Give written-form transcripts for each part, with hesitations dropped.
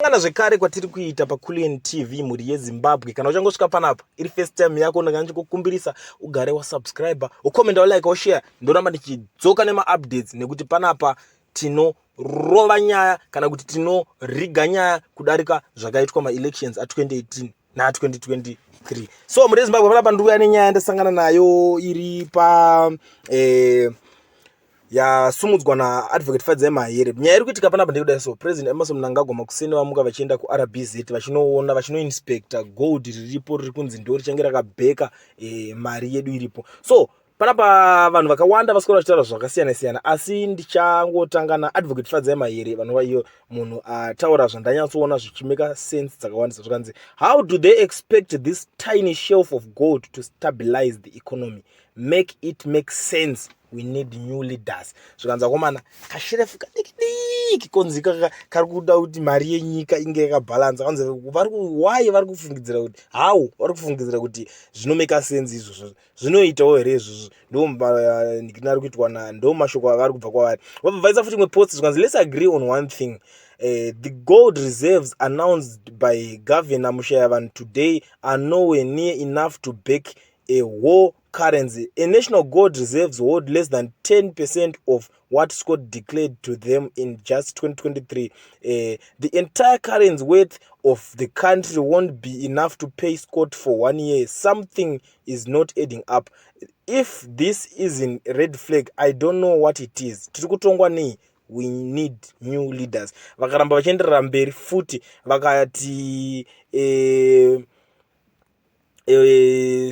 Kusangana zvekare kwatiri kuita paCulian TV, mhuri yeZimbabwe. Kana uchangosvika panapa iri first time yako, ndanga ndichikukumbirisa ugare wasubscribe, ucomment, ulike, ushare. Ndoramba ndichidzoka nemaupdates nekuti panapa tinorova nyaya kana kuti tinoriga nyaya kudarika zvakaitwa maelections a2018 na2023. So mhuri yeZimbabwe, panapa ndiri kuuya nenyaya yandasangana nayo iri pa yasumudzwa naAdvocate Fadzai Mahere. Nyaya iri kuitika panapa ndekudai so: President Emmerson Mnangagwa makuseni vamuka vachienda kuRBZ, vachinoona, vachinoinspecta gold riripo, riri kunzi ndo richange rakabheka mari yedu iripo. So panapa vanhu vakawanda vaswera vachitaura zvakasiyana siyana, asi ndichangotanga naAdvocate Fadzai Mahere, vanova iyo munhu ataura zvandanyatsoona zvichimeka sense dzakawandisa. Zvakanzi, "How do they expect this tiny shelf of gold to stabilize the economy? Make it make sense. We need new leaders." Zvikanzi, akomana, kasherefu kadiki diki konzi kari kuda kuti mari yenyika inge yakabhalansa. Kanzi why vari kufungidzira kuti, how vari kufungidzira kuti zvinomeka sense izvozvo? Zvinoitawo here izvozvo? Ndo ari kuitwa, ndo mashoko avari kubva kwavari. Vabva vaisa futi imwe post. Zvikanzi, "Let's agree on one thing. The gold reserves announced by Governor Mushayavanhu today are nowhere near enough to back a whole currency. A national gold reserves hold less than 10% of what Scott declared to them in just 2023. The entire currency worth of the country won't be enough to pay Scott for one year. Something is not adding up. If this isn't a red flag, I don't know what it is. Tiri kutongwa nei? We need new leaders." Vakaramba vachienderera mberi futi, vakati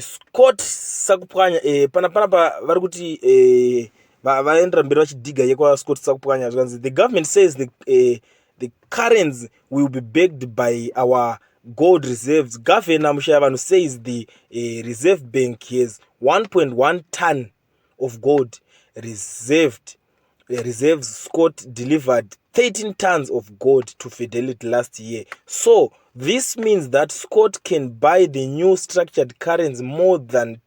Scott Sakupwanya, panapa vari kuti vaendera mberi vachidhiga yekwaScott Sakupwanya. Zvikanzi, "The government says the currency will be backed by our gold reserves. Governor Mushayavanhu says the Reserve Bank has 1.1 ton of gold reserved reserves. Scott delivered 13 tons of gold to Fidelity last year. So this means that Scott can buy the new structured currency more than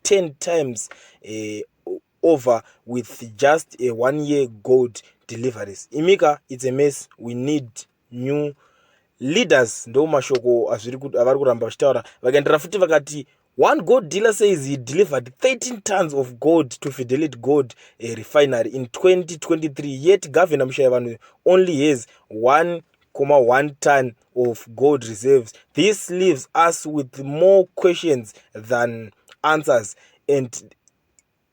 10 times over with just a one year gold deliveries. Imika, it's a mess. We need new leaders." Ndo mashoko avari kuramba vachitaura. Vakaendera futi vakati, "One gold dealer says he delivered 13 tons of gold to Fidelity Gold Refinery in 2023, yet Governor Mushayavanhu only has 1.1 ton of gold reserves. This leaves us with more questions than answers and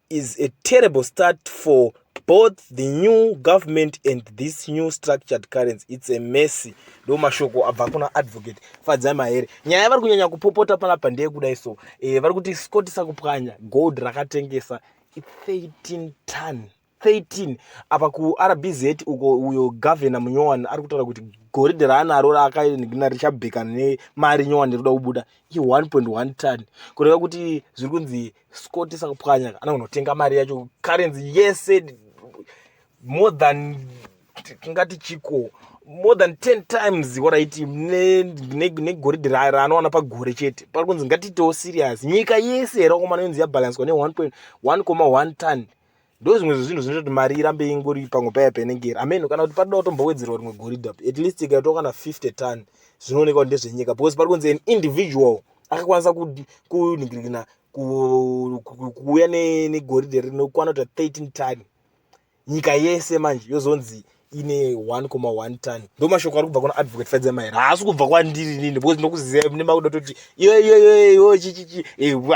is a terrible start for both the new government and this new structured currency. It's a mess." Ndo mashoko abva kuna Advocate Fadzai Mahere. Nyaya vari kunyanya kupopota panapa ndeyekudai so, vari kuti Scott Sakupwanya gold rakatengesa i13 ton, 13. Apa kuRBZ uko, uyo gavhena munyowani ari kutaura kuti goridhe raanaro raakaina richabheka nemari nyowani rinoda kubuda i1.1 ton, kureva kuti zviri kunzi Scott Sakupwanya anogonotenga mari yacho, currency yese, more than, tingati chiko, more than 10 times waraiti negoridhe raanowana pagore chete. Pari kunzi ngatiitewo serious. Nyika yese here wakomana yonzi yabhalanswa ne1.1 ton? Ndo zvimwe zvezvinhu zvinoita kuti mari irambe ingori pamwe paya painenge iri ameno, kana kuti parikuda kutombowedzerwa rimwe goridhe, at least ikaitwa kana 50 ton, zvinooneka kuti ndezvenyika, because pari kunzi an individual akakwanisa kunhingirikina kuuya negoridhe rinokwana kuita 13 ton. Nyika yese manje yozonzi ine 1,1 ton. Ndo mashoko ari kubva kuna Advocate Fadzai Mahere, haasi kubva kwandiri nini, because ndokuzivai mune makuda toti iyo iyo iyo iyo chichichi.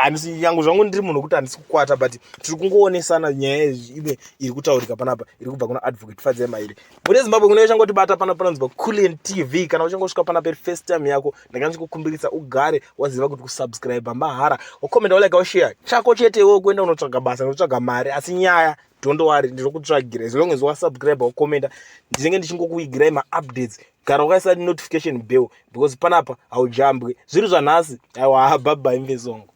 Handisi nyange zvangu ndiri munhu wekuti handisi kukwata, but tiri kungoonesana nyaya imwe iri kutaurika panapa iri kubva kuna Advocate Fadzai Mahere. Mune Zimbabwe kune uchangotibata pana panonzi paCulian TV. Kana uchangosvika panapa iri first time yako, ndanga ndichikukumbirisa ugare waziva kuti kusubscribe mahara, ukomenda, ulike, ushare. Chako chete iwewe kuenda unotsvaga basa, unotsvaga mari, asi nyaya, don't worry, ndinokutsvagira. As long as wasubscribe, wakomenda, ndinenge ndichingokuigirai maupdates. Gara wakaisa notification bell, because panapa haujambwe. Zviri zvanhasi, aiwa, bye bye, mvesongo.